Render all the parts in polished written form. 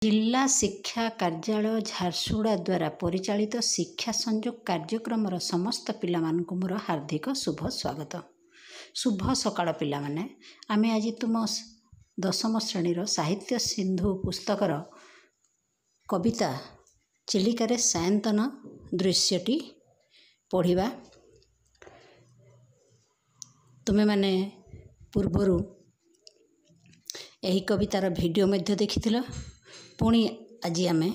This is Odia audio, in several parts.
ଜିଲ୍ଲା ଶିକ୍ଷା କାର୍ଯ୍ୟାଳୟ ଝାରସୁଗୁଡ଼ା ଦ୍ୱାରା ପରିଚାଳିତ ଶିକ୍ଷା ସଂଯୋଗ କାର୍ଯ୍ୟକ୍ରମର ସମସ୍ତ ପିଲାମାନଙ୍କୁ ମୋର ହାର୍ଦ୍ଦିକ ଶୁଭ ସ୍ୱାଗତ। ଶୁଭ ସକାଳ ପିଲାମାନେ। ଆମେ ଆଜି ତୁମ ଦଶମ ଶ୍ରେଣୀର ସାହିତ୍ୟ ସିନ୍ଧୁ ପୁସ୍ତକର କବିତା ଚିଲିକାରେ ସାୟନ୍ତନ ଦୃଶ୍ୟଟି ପଢ଼ିବା। ତୁମେମାନେ ପୂର୍ବରୁ ଏହି କବିତାର ଭିଡ଼ିଓ ମଧ୍ୟ ଦେଖିଥିଲ। ପୁଣି ଆଜି ଆମେ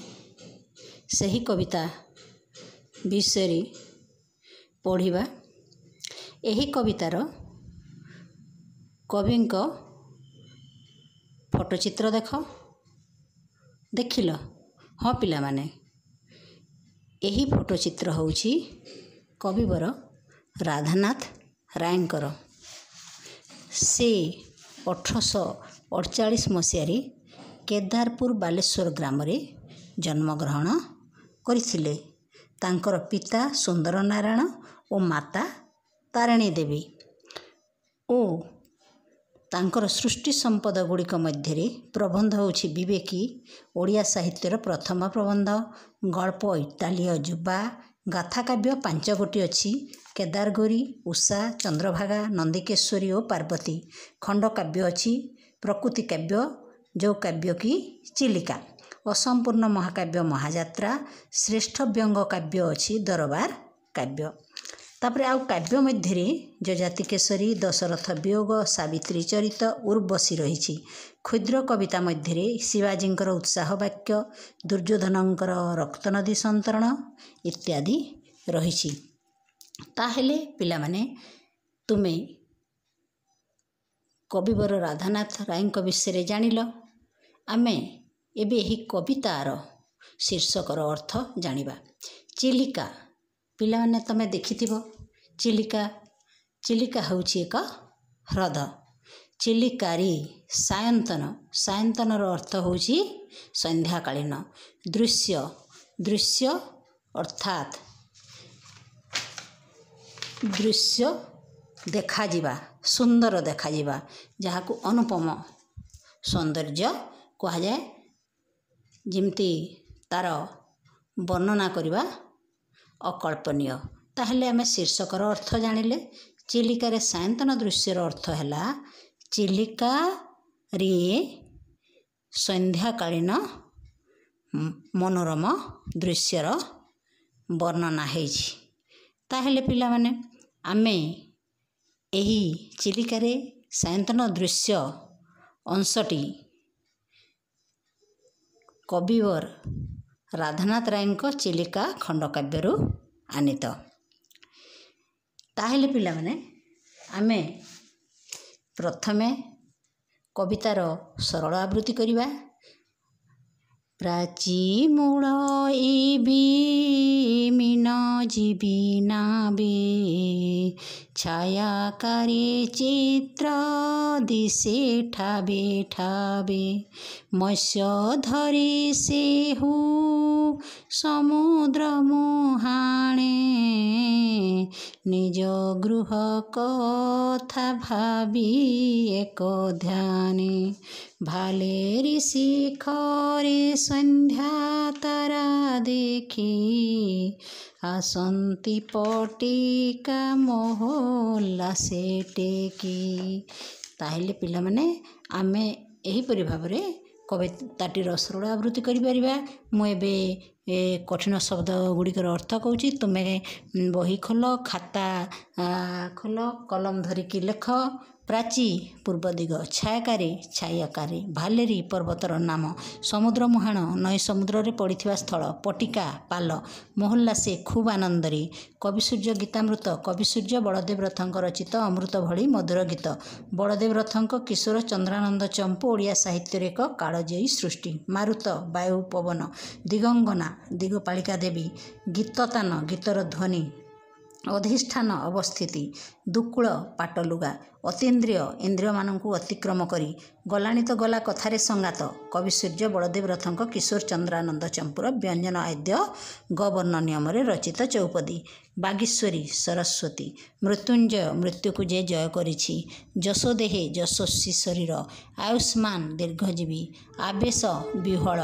ସେହି କବିତା ବିଷୟରେ ପଢ଼ିବା। ଏହି କବିତାର କବିଙ୍କ ଫଟୋଚିତ୍ର ଦେଖ। ଦେଖିଲ? ହଁ ପିଲାମାନେ, ଏହି ଫଟୋଚିତ୍ର ହେଉଛି କବିବର ରାଧାନାଥ ରାୟଙ୍କର। ସେ 1848 ମସିହାରେ କେଦାରପୁର ବାଲେଶ୍ୱର ଗ୍ରାମରେ ଜନ୍ମଗ୍ରହଣ କରିଥିଲେ। ତାଙ୍କର ପିତା ସୁନ୍ଦର ନାରାୟଣ ଓ ମାତା ତାରିଣୀ ଦେବୀ ଓ ତାଙ୍କର ସୃଷ୍ଟି ସମ୍ପଦ ଗୁଡ଼ିକ ମଧ୍ୟରେ ପ୍ରବନ୍ଧ ହେଉଛି ବିବେକୀ, ଓଡ଼ିଆ ସାହିତ୍ୟର ପ୍ରଥମ ପ୍ରବନ୍ଧ, ଗଳ୍ପ ଇଟାଲୀୟ ଯୁବା, ଗାଥାକାବ୍ୟ 5 ଗୋଟି ଅଛି, କେଦାରଗୌରୀ, ଉଷା, ଚନ୍ଦ୍ରଭାଗା, ନନ୍ଦିକେଶ୍ୱରୀ ଓ ପାର୍ବତୀ। ଖଣ୍ଡକାବ୍ୟ ଅଛି ପ୍ରକୃତି କାବ୍ୟ, ଯେଉଁ କାବ୍ୟ କି ଚିଲିକା। ଅସମ୍ପୂର୍ଣ୍ଣ ମହାକାବ୍ୟ ମହାଯାତ୍ରା। ଶ୍ରେଷ୍ଠ ବ୍ୟଙ୍ଗ କାବ୍ୟ ଅଛି ଦରବାର କାବ୍ୟ। ତାପରେ ଆଉ କାବ୍ୟ ମଧ୍ୟରେ ଯଯାତିକେଶରୀ, ଦଶରଥ ବିୟୋଗ, ସାବିତ୍ରୀ ଚରିତ, ଉର୍ବଶୀ ରହିଛି। କ୍ଷୁଦ୍ର କବିତା ମଧ୍ୟରେ ଶିବାଜୀଙ୍କର ଉତ୍ସାହ ବାକ୍ୟ, ଦୁର୍ଯ୍ୟୋଧନଙ୍କର ରକ୍ତନଦୀ ସନ୍ତରଣ ଇତ୍ୟାଦି ରହିଛି। ତାହେଲେ ପିଲାମାନେ, ତୁମେ କବିବର ରାଧାନାଥ ରାୟଙ୍କ ବିଷୟରେ ଜାଣିଲ। ଆମେ ଏବେ ଏହି କବିତାର ଶୀର୍ଷକର ଅର୍ଥ ଜାଣିବା। ଚିଲିକା, ପିଲାମାନେ ତୁମେ ଦେଖିଥିବ ଚିଲିକା। ଚିଲିକା ହେଉଛି ଏକ ହ୍ରଦ। ଚିଲିକାରେ ସାୟନ୍ତନ, ସାୟନ୍ତନର ଅର୍ଥ ହେଉଛି ସନ୍ଧ୍ୟାକାଳୀନ। ଦୃଶ୍ୟ, ଦୃଶ୍ୟ ଅର୍ଥାତ୍ ଦୃଶ୍ୟ ଦେଖାଯିବା, ସୁନ୍ଦର ଦେଖାଯିବା, ଯାହାକୁ ଅନୁପମ ସୌନ୍ଦର୍ଯ୍ୟ କୁହାଯାଏ, ଯେମିତି ତା'ର ବର୍ଣ୍ଣନା କରିବା ଅକଳ୍ପନୀୟ। ତାହେଲେ ଆମେ ଶୀର୍ଷକର ଅର୍ଥ ଜାଣିଲେ। ଚିଲିକାରେ ସାୟନ୍ତନ ଦୃଶ୍ୟର ଅର୍ଥ ହେଲା ଚିଲିକାରେ ସନ୍ଧ୍ୟାକାଳୀନ ମନୋରମ ଦୃଶ୍ୟର ବର୍ଣ୍ଣନା ହେଇଛି। ତାହେଲେ ପିଲାମାନେ, ଆମେ ଏହି ଚିଲିକାରେ ସାୟନ୍ତନ ଦୃଶ୍ୟ ଅଂଶଟି କବିବର ରାଧାନାଥ ରାୟଙ୍କ ଚିଲିକା ଖଣ୍ଡକାବ୍ୟରୁ ଆନୀତ। ତାହେଲେ ପିଲାମାନେ, ଆମେ ପ୍ରଥମେ କବିତାର ସରଳ ଆବୃତ୍ତି କରିବା। ପ୍ରାଚୀ ମୂଳ ଇବି ମୀନ ଯିବି ନାବେ, ଛାୟାକାରୀ ଚିତ୍ର ଦିଶେ ଠାବେ ଠାବେ, ମତ୍ସ୍ୟ ଧରି ସେହୁ ସମୁଦ୍ର ମୁହାଣେ, ନିଜ ଗୃହ କଥା ଭାବି ଏକ ଧ୍ୟାନେ, ଭାଲେରି ଶିଖରେ ସନ୍ଧ୍ୟା ତାରା ଦେଖି, ଆସନ୍ତି ପଟିକା ମହୋଲ୍ଲାସେ ଟେକି। ତାହେଲେ ପିଲାମାନେ, ଆମେ ଏହିପରି ଭାବରେ କବିତାଟିର ସରଳ ଆବୃତ୍ତି କରିପାରିବା। ମୁଁ ଏବେ କଠିନ ଶବ୍ଦ ଗୁଡ଼ିକର ଅର୍ଥ କହୁଛି। ତୁମେ ବହି ଖୋଲ, ଖାତା ଖୋଲ, କଲମ ଧରିକି ଲେଖ। ପ୍ରାଚୀ ପୂର୍ବ ଦିଗ, ଛାୟାକାରୀ ଛାୟାକାରୀ, ଭାଲେରୀ ପର୍ବତର ନାମ, ସମୁଦ୍ର ମୁହାଣ ନଈ ସମୁଦ୍ରରେ ପଡ଼ିଥିବା ସ୍ଥଳ, ପଟିକା ପାଲ, ମହୋଲ୍ଲାସେ ଖୁବ୍ ଆନନ୍ଦରେ, କବିସୂର୍ଯ୍ୟ ଗୀତାମୃତ, କବିସୂର୍ଯ୍ୟ ବଳଦେବ ରଥଙ୍କ ରଚିତ ଅମୃତ ଭଳି ମଧୁର ଗୀତ, ବଳଦେବ ରଥଙ୍କ କିଶୋର ଚନ୍ଦ୍ରାନନ୍ଦ ଚମ୍ପୁ ଓଡ଼ିଆ ସାହିତ୍ୟରେ ଏକ କାଳଜୟୀ ସୃଷ୍ଟି, ମାରୁତ ବାୟୁ ପବନ, ଦିଗଙ୍ଗନା ଦିଗପାଳିକା ଦେବୀ, ଗୀତତାନ ଗୀତର ଧ୍ୱନି, ଅଧିଷ୍ଠାନ ଅବସ୍ଥିତି, ଦୁକୁଳ ପାଟଲୁଗା, ଅତୀନ୍ଦ୍ରିୟ ଇନ୍ଦ୍ରିୟମାନଙ୍କୁ ଅତିକ୍ରମ କରି, ଗଲାଣି ତ ଗଲା କଥାରେ ସଙ୍ଗାତ, କବିସୂର୍ଯ୍ୟ ବଳଦେବ ରଥଙ୍କ କିଶୋର ଚନ୍ଦ୍ରାନନ୍ଦ ଚମ୍ପୁର ବ୍ୟଞ୍ଜନ ଆଦ୍ୟ ଗବର୍ଣ୍ଣ ନିୟମରେ ରଚିତ ଚୌପଦୀ, ବାଗୀଶ୍ୱରୀ ସରସ୍ୱତୀ, ମୃତ୍ୟୁଞ୍ଜୟ ମୃତ୍ୟୁକୁ ଯେ ଜୟ କରିଛି, ଯଶୋଦେହେ ଯଶସ୍ୱୀ ଶରୀର, ଆୟୁଷ୍ମାନ ଦୀର୍ଘଜୀବୀ, ଆବେଶ ବିହ୍ୱଳ,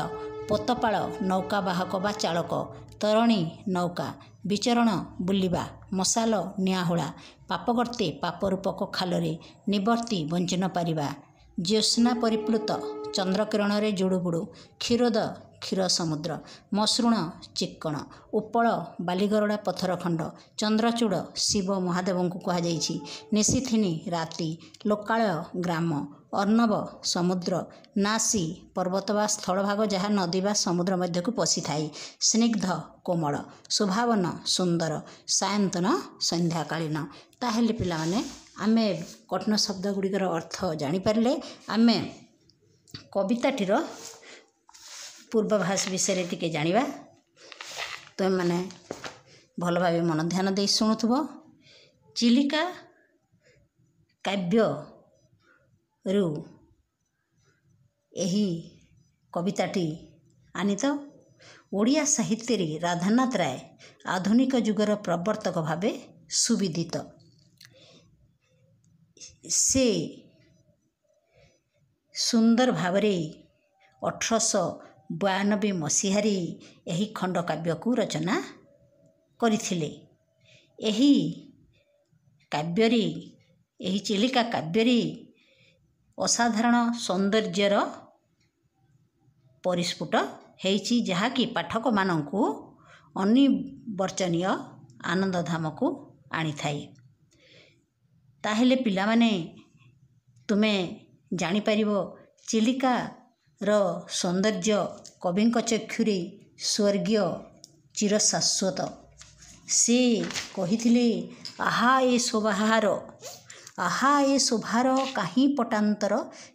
ପୋତପାଳ ନୌକାବାହକ ବା ଚାଳକ, ତରଣୀ ନୌକା, ବିଚରଣ ବୁଲିବା, ମଶାଲ ନିଆଁହୁଳା, ପାପଗର୍ତ୍ତେ ପାପ ରୂପକ ଖାଲରେ, ନିବର୍ତ୍ତି ବଞ୍ଚି ନ ପାରିବା, ଜ୍ୟୋତ୍ସ୍ନା ପରିପ୍ଲୁତ ଚନ୍ଦ୍ରକିରଣରେ ଜୁଡ଼ୁବୁଡ଼ୁ, କ୍ଷୀରୋଦ କ୍ଷୀର ସମୁଦ୍ର, ମସୃଣ ଚିକ୍କଣ, ଉପଳ ବାଲିଗରଡ଼ା ପଥର ଖଣ୍ଡ, ଚନ୍ଦ୍ରଚୂଡ଼ ଶିବ ମହାଦେବଙ୍କୁ କୁହାଯାଇଛି, ନିଶିଥିନୀ ରାତି, ଲୋକାଳୟ ଗ୍ରାମ, ଅର୍ଣ୍ଣବ ସମୁଦ୍ର, ନାସି ପର୍ବତ ବା ସ୍ଥଳଭାଗ ଯାହା ନଦୀ ବା ସମୁଦ୍ର ମଧ୍ୟକୁ ପଶିଥାଏ, ସ୍ନିଗ୍ଧ କୋମଳ, ଶୋଭାବନ ସୁନ୍ଦର, ସାୟନ୍ତନ ସନ୍ଧ୍ୟାକାଳୀନ। ତାହେଲେ ପିଲାମାନେ ଆମେ କଠିନ ଶବ୍ଦ ଗୁଡ଼ିକର ଅର୍ଥ ଜାଣିପାରିଲେ। ଆମେ କବିତାଟିର ପୂର୍ବାଭାସ ବିଷୟରେ ଟିକେ ଜାଣିବା। ତୁମେମାନେ ଭଲ ଭାବେ ମନ ଧ୍ୟାନ ଦେଇ ଶୁଣୁଥିବ। ଚିଲିକା କାବ୍ୟରୁ ଏହି କବିତାଟି ଆନିତ। ଓଡ଼ିଆ ସାହିତ୍ୟରେ ରାଧାନାଥ ରାୟ ଆଧୁନିକ ଯୁଗର ପ୍ରବର୍ତ୍ତକ ଭାବେ ସୁବିଦିତ। ସେ ସୁନ୍ଦର ଭାବରେ 1892 ମସିହାରେ ଏହି ଖଣ୍ଡକାବ୍ୟକୁ ରଚନା କରିଥିଲେ। ଏହି କାବ୍ୟରେ, ଏହି ଚିଲିକା କାବ୍ୟରେ ଅସାଧାରଣ ସୌନ୍ଦର୍ଯ୍ୟର ପରିସ୍ଫୁଟ ହେଇଛି, ଯାହାକି ପାଠକମାନଙ୍କୁ ଅନିବର୍ଚନୀୟ ଆନନ୍ଦଧାମକୁ ଆଣିଥାଏ। ତାହେଲେ ପିଲାମାନେ ତୁମେ ଜାଣିପାରିବ ଚିଲିକାର ସୌନ୍ଦର୍ଯ୍ୟ କବିଙ୍କ ଚକ୍ଷୁରେ ସ୍ୱର୍ଗୀୟ ଚିରଶାଶ୍ୱତ। ସେ କହିଥିଲେ, ଆହା ଏ ଶୋଭାର, ଆହା ଏ ଶୋଭାର କାହିଁ ପଟାନ୍ତର,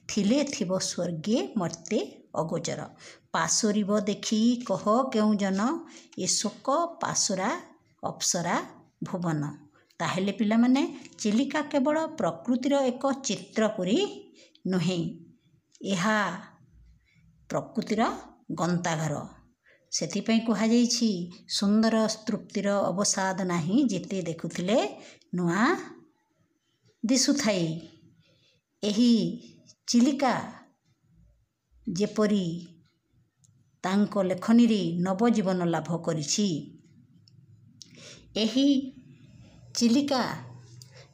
ଥିଲେ ଥିବ ସ୍ୱର୍ଗେ ମର୍ତ୍ତ୍ୟେ ଅଗୋଚର। ପାଶୋରିବ ଦେଖି କହ କେଉଁ ଜନ, ଏ ଶୋକ ପାଶୋରା ଅପ୍ସରା ଭୁବନ। ତାହେଲେ ପିଲାମାନେ ଚିଲିକା କେବଳ ପ୍ରକୃତିର ଏକ ଚିତ୍ରପରି ନୁହେଁ, ଏହା ପ୍ରକୃତିର ଗନ୍ତାଘର। ସେଥିପାଇଁ କୁହାଯାଇଛି, ସୁନ୍ଦର ତୃପ୍ତିର ଅବସାଦ ନାହିଁ, ଯେତେ ଦେଖୁଥିଲେ ନୂଆ ଦିଶୁଥାଇ। ଏହି ଚିଲିକା ଯେପରି ତାଙ୍କ ଲେଖନୀରେ ନବଜୀବନ ଲାଭ କରିଛି। ଏହି ଚିଲିକା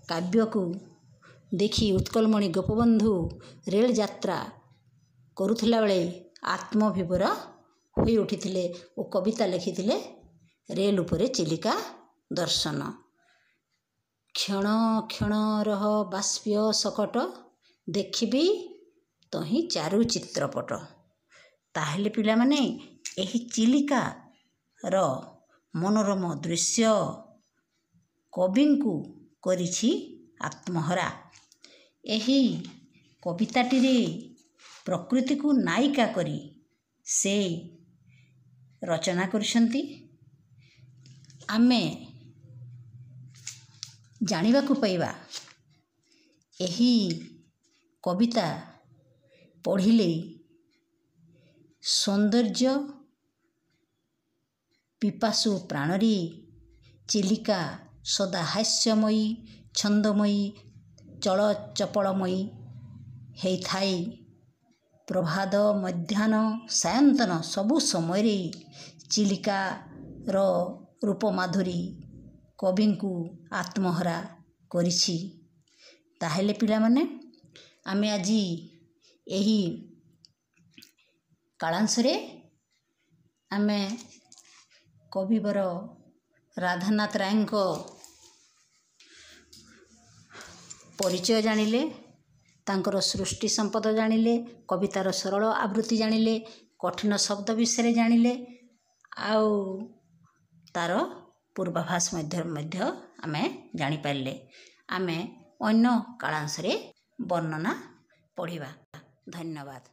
କାବ୍ୟକୁ ଦେଖି ଉତ୍କଳମଣି ଗୋପବନ୍ଧୁ ରେଳ ଯାତ୍ରା କରୁଥିଲା ବେଳେ ଆତ୍ମବିଭୋର ହୋଇ ଉଠିଥିଲେ ଓ କବିତା ଲେଖିଥିଲେ ରେଲ ଉପରେ ଚିଲିକା ଦର୍ଶନ। କ୍ଷଣ କ୍ଷଣ ରହ ବାଷ୍ପୀୟ ଶକଟ, ଦେଖିବି ତହିଁ ଚାରୁ ଚିତ୍ରପଟ। ତାହେଲେ ପିଲାମାନେ ଏହି ଚିଲିକାର ମନୋରମ ଦୃଶ୍ୟ କବିଙ୍କୁ କରିଛି ଆତ୍ମହରା। ଏହି କବିତାଟିରେ ପ୍ରକୃତିକୁ ନାୟିକା କରି ସେ ରଚନା କରିଛନ୍ତି। ଆମେ ଜାଣିବାକୁ ପାଇବା ଏହି କବିତା ପଢ଼ିଲେ ସୌନ୍ଦର୍ଯ୍ୟ ପିପାସୁ ପ୍ରାଣରେ ଚିଲିକା ସଦା ହାସ୍ୟମୟୀ, ଛନ୍ଦମୟୀ, ଚଳଚପଳମୟୀ ହେଇଥାଏ। ପ୍ରଭାତ, ମଧ୍ୟାହ୍ନ, ସାୟନ୍ତନ ସବୁ ସମୟରେ ଚିଲିକାର ରୂପମାଧୁରୀ କବିଙ୍କୁ ଆତ୍ମହରା କରିଛି। ତାହେଲେ ପିଲାମାନେ ଆମେ ଆଜି ଏହି କାଳାଂଶରେ ଆମେ କବିବର ରାଧାନାଥ ରାୟଙ୍କ ପରିଚୟ ଜାଣିଲେ, ତାଙ୍କର ସୃଷ୍ଟି ସମ୍ପଦ ଜାଣିଲେ, କବିତାର ସରଳ ଆବୃତ୍ତି ଜାଣିଲେ, କଠିନ ଶବ୍ଦ ବିଷୟରେ ଜାଣିଲେ, ଆଉ ତା'ର ପୂର୍ବାଭାସ ମଧ୍ୟ ଆମେ ଜାଣିପାରିଲେ। ଆମେ ଅନ୍ୟ କାଳାଂଶରେ ବର୍ଣ୍ଣନା ପଢ଼ିବା। ଧନ୍ୟବାଦ।